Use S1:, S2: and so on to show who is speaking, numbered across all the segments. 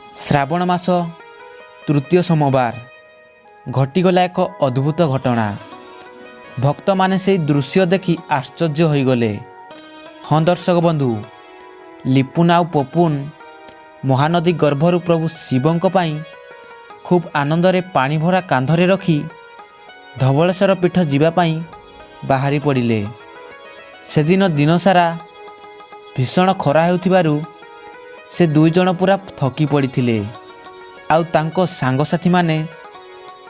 S1: ଶ୍ରାବଣ ମାସ ତୃତୀୟ ସୋମବାର ଘଟିଗଲା ଏକ ଅଦ୍ଭୁତ ଘଟଣା। ଭକ୍ତମାନେ ସେଇ ଦୃଶ୍ୟ ଦେଖି ଆଶ୍ଚର୍ଯ୍ୟ ହୋଇଗଲେ। ହଁ ଦର୍ଶକ ବନ୍ଧୁ, ଲିପୁନ ଆଉ ପପୁନ ମହାନଦୀ ଗର୍ଭରୁ ପ୍ରଭୁ ଶିବଙ୍କ ପାଇଁ ଖୁବ୍ ଆନନ୍ଦରେ ପାଣି ଭରା କାନ୍ଧରେ ରଖି ଧବଳେଶ୍ୱର ପୀଠ ଯିବା ପାଇଁ ବାହାରି ପଡ଼ିଲେ। ସେଦିନ ଦିନସାରା ଭୀଷଣ ଖରା ହେଉଥିବାରୁ ସେ ଦୁଇ ଜଣ ପୁରା ଥକି ପଡ଼ିଥିଲେ, ଆଉ ତାଙ୍କ ସାଙ୍ଗସାଥିମାନେ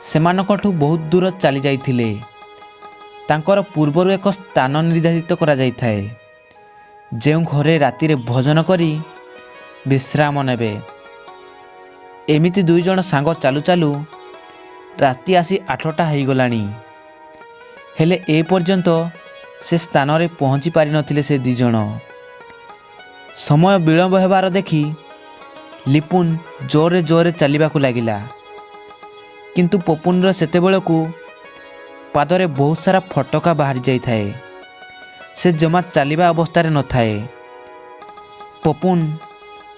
S1: ସେମାନଙ୍କଠୁ ବହୁତ ଦୂର ଚାଲି ଯାଇଥିଲେ। ତାଙ୍କର ପୂର୍ବରୁ ଏକ ସ୍ଥାନ ନିର୍ଦ୍ଧାରିତ କରାଯାଇଥାଏ, ଯେଉଁ ଘରେ ରାତିରେ ଭୋଜନ କରି ବିଶ୍ରାମ ନେବେ। ଏମିତି ଦୁଇ ଜଣ ସାଙ୍ଗ ଚାଲୁ ଚାଲୁ ରାତି ଆସି 8ଟା ହେଇଗଲାଣି, ହେଲେ ଏ ପର୍ଯ୍ୟନ୍ତ ସେ ସ୍ଥାନରେ ପହଞ୍ଚି ପାରିନଥିଲେ ସେ ଦୁଇ ଜଣ। ସମୟ ବିଳମ୍ବ ହେବାର ଦେଖି ଲିପୁନ ଜୋରରେ ଜୋରରେ ଚାଲିବାକୁ ଲାଗିଲା, କିନ୍ତୁ ପପୁନର ସେତେବେଳକୁ ପାଦରେ ବହୁତ ସାରା ଫଟକା ବାହାରି ଯାଇଥାଏ। ସେ ଜମା ଚାଲିବା ଅବସ୍ଥାରେ ନଥାଏ। ପପୁନ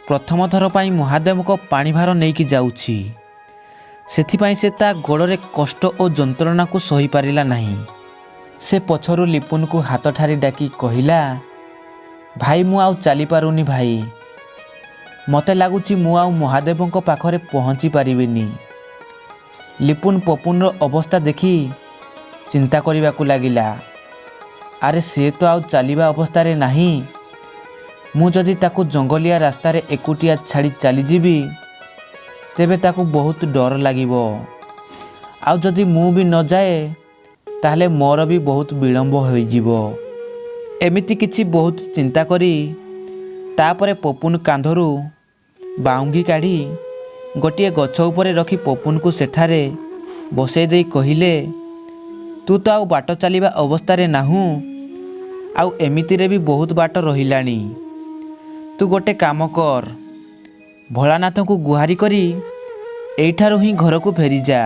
S1: ପ୍ରଥମ ଥର ପାଇଁ ମହାଦେବଙ୍କ ପାଣିଭାର ନେଇକି ଯାଉଛି, ସେଥିପାଇଁ ସେ ତା ଗୋଡ଼ରେ କଷ୍ଟ ଓ ଯନ୍ତ୍ରଣାକୁ ସହିପାରିଲା ନାହିଁ। ସେ ପଛରୁ ଲିପୁନକୁ ହାତ ଠାରି ଡାକି କହିଲା, ଭାଇ, ମୁଁ ଆଉ ଚାଲିପାରୁନି ଭାଇ। ମୋତେ ଲାଗୁଛି ମୁଁ ଆଉ ମହାଦେବଙ୍କ ପାଖରେ ପହଞ୍ଚି ପାରିବିନି। ଲିପୁନ ପପୁନର ଅବସ୍ଥା ଦେଖି ଚିନ୍ତା କରିବାକୁ ଲାଗିଲା, ଆରେ ସେ ତ ଆଉ ଚାଲିବା ଅବସ୍ଥାରେ ନାହିଁ। ମୁଁ ଯଦି ତାକୁ ଜଙ୍ଗଲିଆ ରାସ୍ତାରେ ଏକୁଟିଆ ଛାଡ଼ି ଚାଲିଯିବି, ତେବେ ତାକୁ ବହୁତ ଡର ଲାଗିବ। ଆଉ ଯଦି ମୁଁ ବି ନଯାଏ, ତାହେଲେ ମୋର ବି ବହୁତ ବିଳମ୍ବ ହୋଇଯିବ। ଏମିତି କିଛି ବହୁତ ଚିନ୍ତା କରି ତାପରେ ପପୁନ କାନ୍ଧରୁ ବାଉଙ୍ଗି କାଢ଼ି ଗୋଟିଏ ଗଛ ଉପରେ ରଖି ପପୁନକୁ ସେଠାରେ ବସେଇ ଦେଇ କହିଲେ, ତୁ ତ ଆଉ ବାଟ ଚାଲିବା ଅବସ୍ଥାରେ ନାହୁଁ, ଆଉ ଏମିତିରେ ବି ବହୁତ ବାଟ ରହିଲାଣି। ତୁ ଗୋଟେ କାମ କର, ଭୋଳାନାଥଙ୍କୁ ଗୁହାରି କରି ଏଇଠାରୁ ହିଁ ଘରକୁ ଫେରିଯା।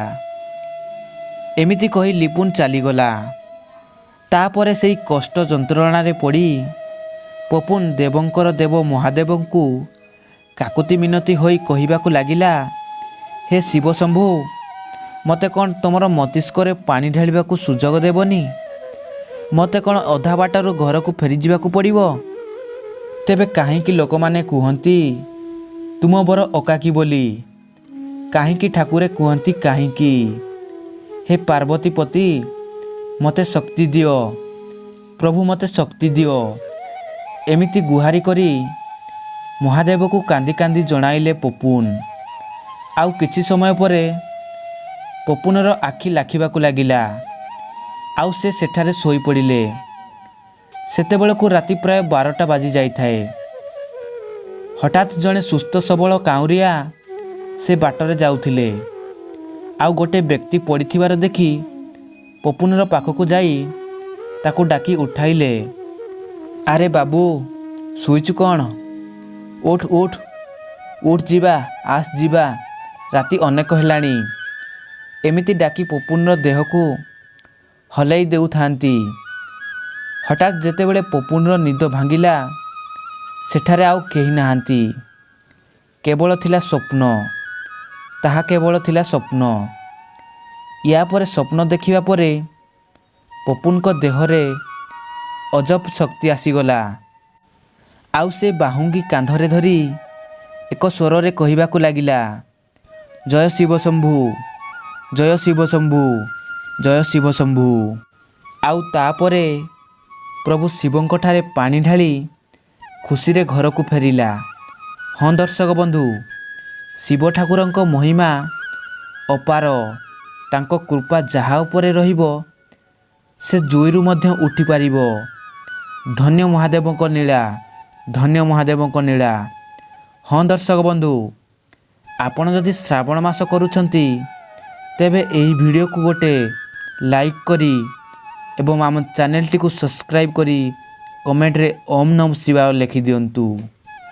S1: ଏମିତି କହି ଲିପୁନ ଚାଲିଗଲା। ତାପରେ ସେଇ କଷ୍ଟ ଯନ୍ତ୍ରଣାରେ ପଡ଼ି ପପୁନ ଦେବଙ୍କର ଦେବ ମହାଦେବଙ୍କୁ କାକୁତି ମିନତି ହୋଇ କହିବାକୁ ଲାଗିଲା, ହେ ଶିବଶମ୍ଭୁ, ମୋତେ କ'ଣ ତୁମର ମସ୍ତିଷ୍କରେ ପାଣି ଢାଳିବାକୁ ସୁଯୋଗ ଦେବନି? ମୋତେ କ'ଣ ଅଧା ବାଟରୁ ଘରକୁ ଫେରିଯିବାକୁ ପଡ଼ିବ? ତେବେ କାହିଁକି ଲୋକମାନେ କୁହନ୍ତି ତୁମ ବର ଅକାକି ବୋଲି? କାହିଁକି ଠାକୁରେ କୁହନ୍ତି କାହିଁକି? ହେ ପାର୍ବତୀପତି, ମୋତେ ଶକ୍ତି ଦିଅ। ପ୍ରଭୁ, ମୋତେ ଶକ୍ତି ଦିଅ। ଏମିତି ଗୁହାରି କରି ମହାଦେବକୁ କାନ୍ଦି କାନ୍ଦି ଜଣାଇଲେ ପପୁନ। ଆଉ କିଛି ସମୟ ପରେ ପପୁନର ଆଖି ଲାଖିବାକୁ ଲାଗିଲା, ଆଉ ସେ ସେଠାରେ ଶୋଇପଡ଼ିଲେ। ସେତେବେଳକୁ ରାତି ପ୍ରାୟ 12ଟା ବାଜି ଯାଇଥାଏ। ହଠାତ୍ ଜଣେ ସୁସ୍ଥ ସବଳ କାଉଁରିଆ ସେ ବାଟରେ ଯାଉଥିଲେ, ଆଉ ଗୋଟେ ବ୍ୟକ୍ତି ପଡ଼ିଥିବାର ଦେଖି ପପୁନର ପାଖକୁ ଯାଇ ତାକୁ ଡାକି ଉଠାଇଲେ। ଆରେ ବାବୁ, ଶୋଇଛୁ କ'ଣ? ଉଠ ଉଠ ଉଠ, ଯିବା, ଆସ ଯିବା, ରାତି ଅନେକ ହେଲାଣି। ଏମିତି ଡାକି ପପୁନର ଦେହକୁ ହଲେଇ ଦେଉଥାନ୍ତି। ହଠାତ୍ ଯେତେବେଳେ ପପୁନର ନିଦ ଭାଙ୍ଗିଲା, ସେଠାରେ ଆଉ କେହି ନାହାନ୍ତି। କେବଳ ଥିଲା ସ୍ୱପ୍ନ। ତାହା କେବଳ ଥିଲା ସ୍ୱପ୍ନ। ୟା ପରେ ସ୍ୱପ୍ନ ଦେଖିବା ପରେ ପପୁନଙ୍କ ଦେହରେ ଅଜବ ଶକ୍ତି ଆସିଗଲା, ଆଉ ସେ ବାହୁଙ୍ଗି କାନ୍ଧରେ ଧରି ଏକ ସ୍ୱରରେ କହିବାକୁ ଲାଗିଲା, ଜୟ ଶିବ ଶମ୍ଭୁ, ଜୟ ଶିବ ଶମ୍ଭୁ, ଜୟ ଶିବ ଶମ୍ଭୁ। ଆଉ ତାପରେ ପ୍ରଭୁ ଶିବଙ୍କଠାରେ ପାଣି ଢାଳି ଖୁସିରେ ଘରକୁ ଫେରିଲା। ହଁ ଦର୍ଶକ ବନ୍ଧୁ, ଶିବ ଠାକୁରଙ୍କ ମହିମା ଅପାର। ତାଙ୍କ କୃପା ଯାହା ଉପରେ ରହିବ, ସେ ଜୁଇରୁ ମଧ୍ୟ ଉଠିପାରିବ। ଧନ୍ୟ ମହାଦେବଙ୍କ ଲୀଳା, ଧନ୍ୟ ମହାଦେବଙ୍କ ଲୀଳା। ହଁ ଦର୍ଶକ ବନ୍ଧୁ, ଆପଣ ଯଦି ଶ୍ରାବଣ ମାସ କରୁଛନ୍ତି, ତେବେ ଏହି ଭିଡ଼ିଓକୁ ଗୋଟେ ଲାଇକ୍ କରି ଏବଂ ଆମ ଚ୍ୟାନେଲଟିକୁ ସବସ୍କ୍ରାଇବ୍ କରି କମେଣ୍ଟରେ ଓମ୍ ନମ ଶିବାୟ ଲେଖିଦିଅନ୍ତୁ।